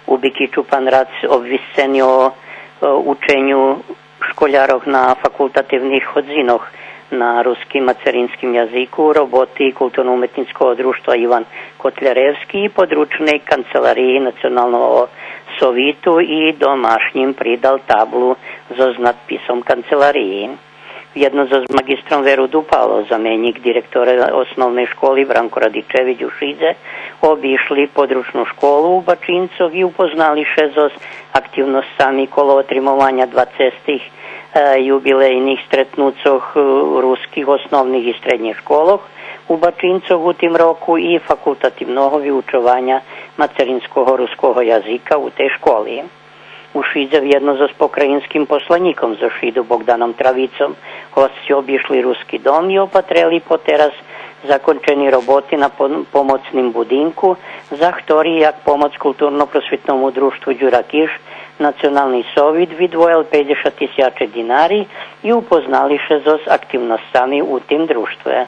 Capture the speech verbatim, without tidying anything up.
У Бикичу пан Рац обвисцени о, е, ученю школярох на факултативних годзинох на руским мацеринским язику, роботи Културно-уметнїцкого дружтва Иван Котляревски и подручней канцелариї Националного совиту и домашнїм придал таблу зоз надписом канцелариї. Вєдно зоз маґистром Веру Дупало заменїк директора Основней школи Бранко Радичевич у Шидзе обишли подручну школу у Бачинцох и упознали ше зоз активносцами коло отримованя двацецтих, е, юбилейних стретнуцох, е, руских основних и штреднїх школох у Бачинцох у тим року и факултативного виучованя мацеринского руского язика у тей школи. У Шидзе вєдно зоз покраїнским посланїком зоз Шиду Богданом Травицом госци обишли Руски дом и опатрели потераз закончени роботи на пом-, помоцним будинку, за хтори як помоц Културно-просвитному дружтву Дюра Киш Национални совит видвоєл пейдзешат тисячи динари и упознали ше зоз активносцами у тим дружтве.